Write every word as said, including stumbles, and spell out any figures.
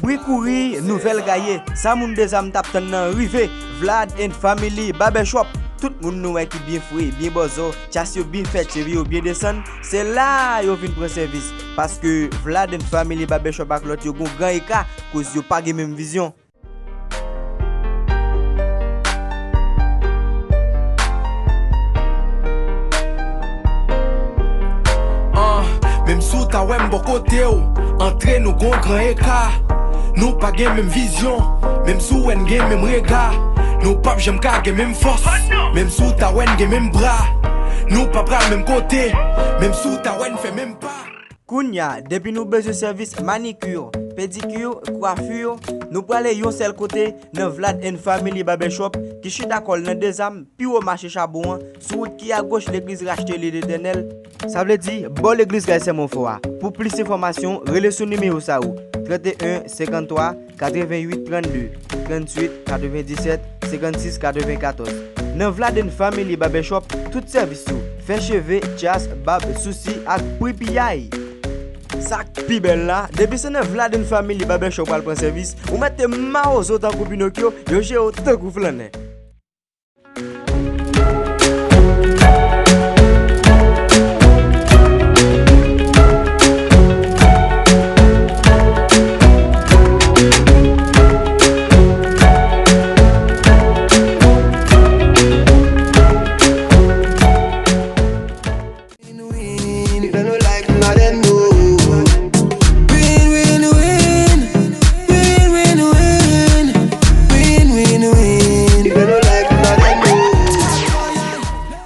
Bri kouri, nouvèl gaye, sa moun Dezam t ap tann nan rive, Vlad and Family Barbershop. Tout moun nou wè ki byen fre, byen bòzò, tchas yo byen fèt, cheve yo byen desann, se la yo vin pran sèvis. Paske Vlad and Family Barbershop ak lòt yo gon gran eka, koz yo pa gen menm vizyon. An, menm si w ta wè m bò kote w, antre nou gon gran eka. Nou pa gen menm vizyon, menm si w wè n gen menm rega. Nou p ap janm ka gen menm fòs, menm si w ta wè n gen menm bra. Nou pa pral menm kote, menm si w ta wè n fè menm pa. Kounya, depi nou bezwen sèvis manikir, pedikir, kwafir, nou prale yon sèl kote nan Vlad and Family Barbershop ki chita kò l nan Dezam, pi wo mache Chabon an, sou wout ki agoch legliz Rachte Lye Letènèl, sa vle di bò legliz Kay Sè Monfò a. Pou plis enfòmasyon, rele sou nimewo sa yo, trannteyen senkanntwa katreventuit trannde, tranntuit katrevenndisèt, senkannsis katrevenkatòz. Nan Vladen Family Barbershop, tout sèvis yo, fè cheve, tchas, bab, sousi ak pri piyay. Sa k pi bèl la, depi se nan Vladen Family Barbershop w al pran sèvis, ou mèt te mawozo tankou Pinokyo, yo jere w tankou flannè.